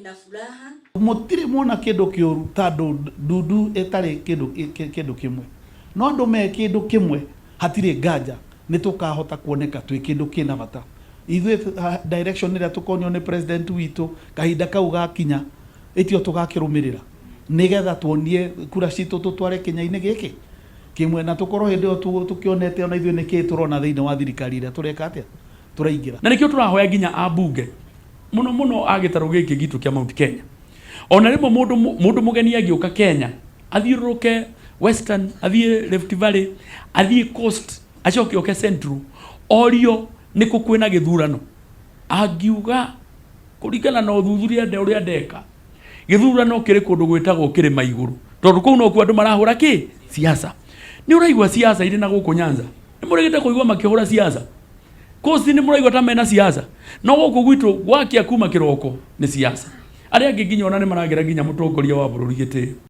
Nina furaha. Mũtirĩ mwona kĩndũ kĩũru ta andũ ndundu ĩtarĩ kĩndũ kĩndũ kĩmwe. No andũ me kĩndũ kĩmwe hatirĩ nganja nĩ tũkahota kuoneka twĩ kĩndũ kĩna bata. Ithuĩ direction ĩrĩa tũkonio nĩ president witũ kahinda kau gakinya ĩtio tũgakĩrũmĩrĩra nĩgetha tuonie kura citũ tũtware kĩnya-inĩ gĩkĩ kĩmwe na tũkorwo hĩndĩ ĩyo tũkĩonete ona ithuĩ nĩkĩĩ tũrona thĩinĩ wa thirikari ĩrĩa tũreka atĩa tũraingĩra. Na nĩkĩo tũrahoya nginya ambunge mũno mũno a gĩtarũ gĩkĩ gitũ kĩa Mount Kenya. Ona rĩmwe mũndũ mũndũ mũgeni angĩũka Kenya athiũrũrũke Western, athiĩ Rift Valley, athiĩ Coast, acoke oke Central, orio nĩkũ kwĩna gĩthurano, angiuga kũringana na ũthuthuria ũrĩa ndeka, gĩthurano kĩrĩ kũndũ gwĩtagwo kĩrĩma igũrũ, tondũ kũu nokuo andũ marahũra kĩ siasa. Nĩ ũraigua siasa irĩ na gũkũ Nyanza? Nĩ mũrĩgĩte kũigua makĩhũra siasa? Coast nĩ mũraigua ta mena siasa? No gũkũ gwitũ gwakia kuma kĩroko nĩ siasa. Arĩa angĩ nginya ona nĩ maragĩra nginya mũtongoria wa bũrũri gĩtĩo.